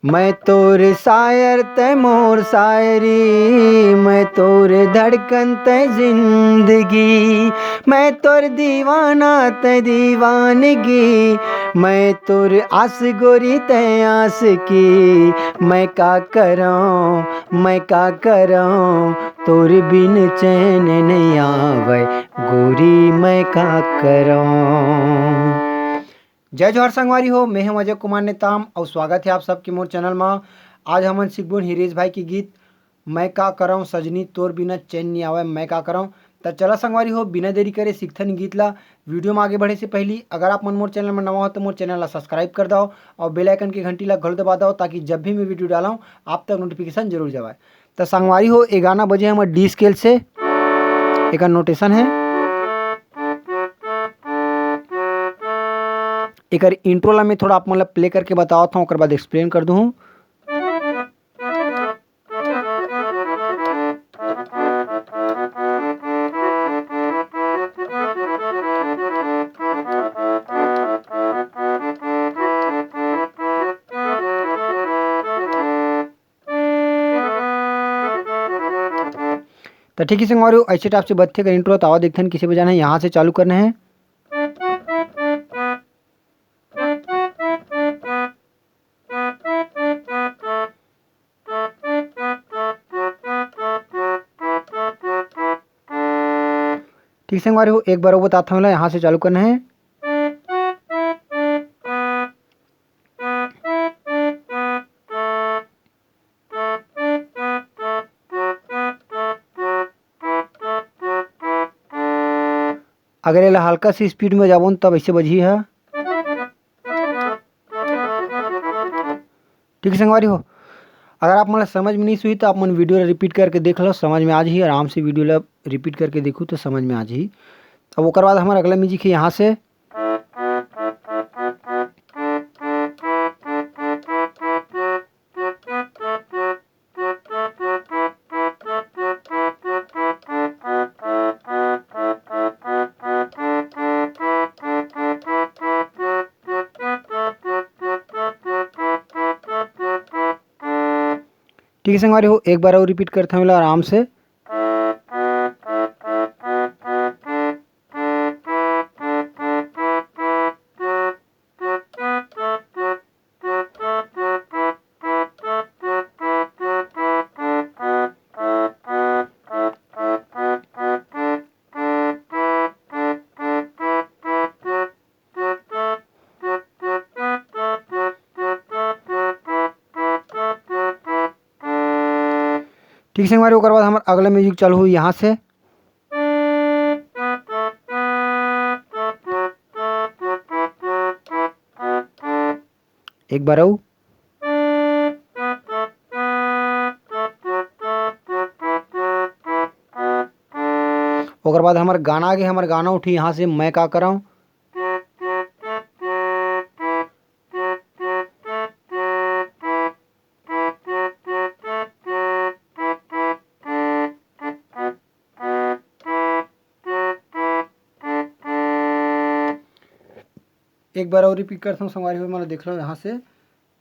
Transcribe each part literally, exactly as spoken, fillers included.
मैं तोर शायर, तै मोर शायरी, मैं तोर धड़कन, तै जिंदगी, मैं तोर दीवाना, तै दीवानगी, मैं तोर आस गोरी, तै आस की। मैं का करौं, मैं का करौं, तोर बिन चैन नइ आवै, गोरी मैं का करौं। जय जोहार संगवारी हो, मैं हूं अजय कुमार नेताम अउ स्वागत हे आप सबके मोर चैनल मा। आज हमन सीखबोन हिरेश भाई के गीत मैं का करौं सजनी तोर बिना चैन नइ आवै मैं का करौं। त चला संगवारी हो, बिना देरी करे सीखथन गीत ला। वीडियो मा आगे बढ़े से पहिली अगर आप मन मोर चैनल मा नवा हो त मोर चैनल ला सब्सक्राइब कर दव अउ बेल आइकन के घंटी ला घलो दबा दव, ताकि जब भी मैं वीडियो डालौं आप तक नोटिफिकेशन जरूर जावय। त संगवारी हो, ए गाना बजे हमर डी स्केल से, एकर नोटेशन हे। एकर इंट्रो ला मैं थोड़ा आप मन ला प्ले करके बतावत हौं, ओकर बाद एक्सप्लेन कर दूहूँ। त ठीक हे संगवारी हो, ऐसे टाइप से बजथे कर इंट्रो। त आवा देखथन किसे बजाना हे, यहाँ से चालू करना हे। ठीक संगवारी हो, एक बार अउ बताथौं ला, यहाँ से चालू करना हे। अगर एला हल्का सी स्पीड में जाबो न, तब ऐसे बजही ह। ठीक है संगवारी हो, अगर आप मन ला समझ में नहीं सुई तो आप मन वीडियो ला रिपीट करके देख लो, समझ में आ जाही। आराम से वीडियो ला रिपीट करके देखू तो समझ में आ जाही। अब ओकर बाद हमारा अगला म्यूजिक है यहाँ से। ठीक है संगवारी हो, एक बार और रिपीट करते हैं आराम से। ठीक संगवारी, ओकर बाद हमर अगला म्यूजिक चालू हुई यहाँ से। एक बार अउ। ओकर बाद हमर गाना आगे, हमर गाना उठी यहाँ से, मैं का करौं। एक बार और रिपीट करता हूँ संगवारी हो, मतलब देख लो यहाँ से,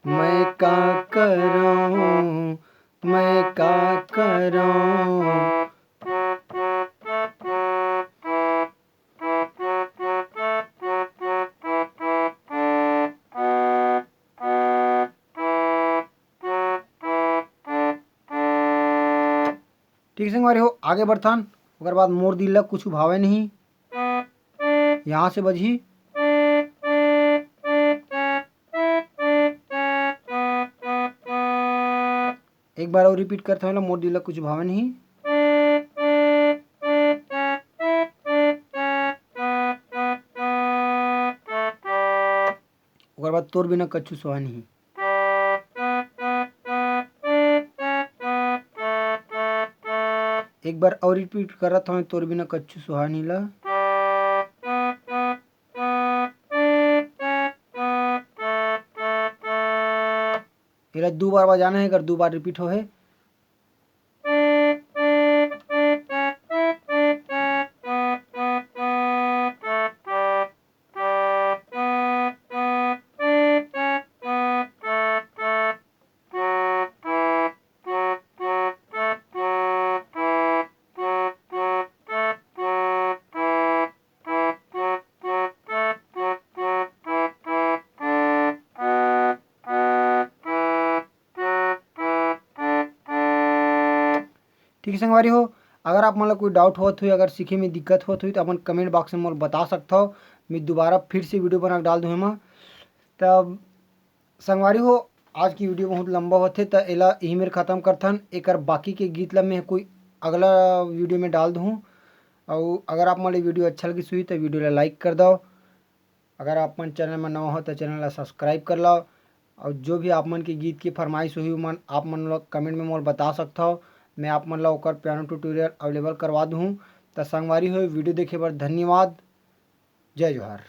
मैं का करौं, मैं का करौं। ठीक संगवारी हो, आगे बढ़थन। ओकर बाद मोर दिल ला कुछ भावे नहीं, यहाँ से बजही। एक बार और रिपीट करत हवं, मोर दिल ला कुछ भावे नहीं। ओकर बाद तोर बिना कछु सोहा नहीं। एक बार और रिपीट करत हवं, तोर बिना कछु सोहा नहीं ला। एला दू बार बजाना है, अगर दू बार रिपीट होहे। ठीक है संगवारी हो, अगर आप मन ला कोई डाउट होत हुई, अगर सीखे में दिक्कत होत हुई, तो अपन कमेंट बॉक्स में मोला बता सकत हव। मैं दोबारा फिर से वीडियो बना के डाल दूँ एमा। तब संगवारी हो, आज की वीडियो बहुत लंबा होथे, त एला इही मेर खत्म करथन। एकर बाकी के गीत ला मैं कोई अगला वीडियो में डाल दूँ। और अगर आप मन ला वीडियो अच्छा लगिस हुई, तो वीडियो ला लाइक कर दव। अगर आप मन चैनल में नवा हो, तो चैनल ला सब्सक्राइब कर लव। और जो भी आप मन के गीत की फरमाइश हुई, मन आप मन ला कमेंट में मोला बता सकत हव, मैं आप मन ला ओकर पियानो ट्यूटोरियल अवेलेबल करवा दूँ। त संगवारी हो, वीडियो देखे बर धन्यवाद। जय जोहार।